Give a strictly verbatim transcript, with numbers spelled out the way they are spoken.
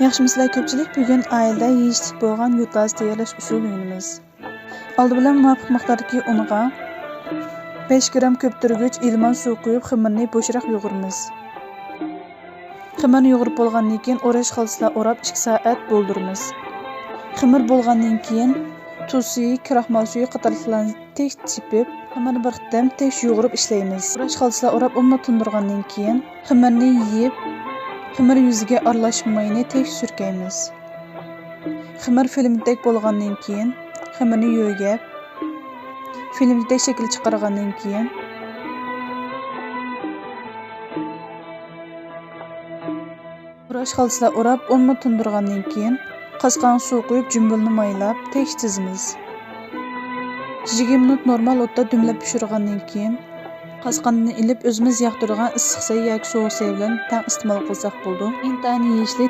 ياخشىمۇسىلەر كۆپچىلىك؟ بۈگۈن ئائىلىدە يېيىشلىك بولغان يۇتاز تەييارلاش ئۇسۇلىنى ئۆگىنىمىز. ئالدى بىلەن مۇۋاپىق مىقداردىكى ئۇنغا بەش گرام كۆپتۈرگۈچ ئىلمان سۇ قۇيۇپ، خېمىرنى بوشراق يۇغۇرىمىز. خېمىرنى يۇغۇرۇپ بولغاندىن كېيىن، ئوراش خالتىسىلار ئوراپ، ئىككى سائەت بولدۇرىمىز. خېمىر بولغاندىن كېيىن، تۇز سۈيى، كراخمال سۈيى قاتارلىقلارنى تەكشى چېپىپ، خېمىرنى بىر قېتىم تەكشى يۇغۇرۇپ ئىشلەيمىز. ئوراش خالتىسىلار ئوراپ، ئون مىنۇت تىندۇرغاندىن كېيىن، خېمىرنى يېيىپ، خېمىر يۈزىگە ئارىلاش ماينى تەكشى سۈركەيمىز. خېمىر فىلىمدەك بولغاندىن كېيىن، خېمىرنى يۆگەپ، فىلىمدەك شەكىل چىقارغاندىن كېيىن، ئوراش خالتىسىلار ئوراپ، ئون مىنۇت تىندۇرغاندىن كېيىن، قاسقانغا سۇ قۇيۇپ، جۇمبىلنى مايلاپ، تەكشى تىزىمىز. يىگىرمە مىنۇت نورمال ئوتتا دۈملەپ پىشۇرغاندىن كېيىن، قاسقاندىن ئېلىپ، ئۆزىمىز ياقتۇرىدىغان ئىسسىق سەي ياكى سوغۇق سەي بىلەن تەڭ ئىستېمال قىلساق بولىدۇ. ئىنتايىن يېيىشلىك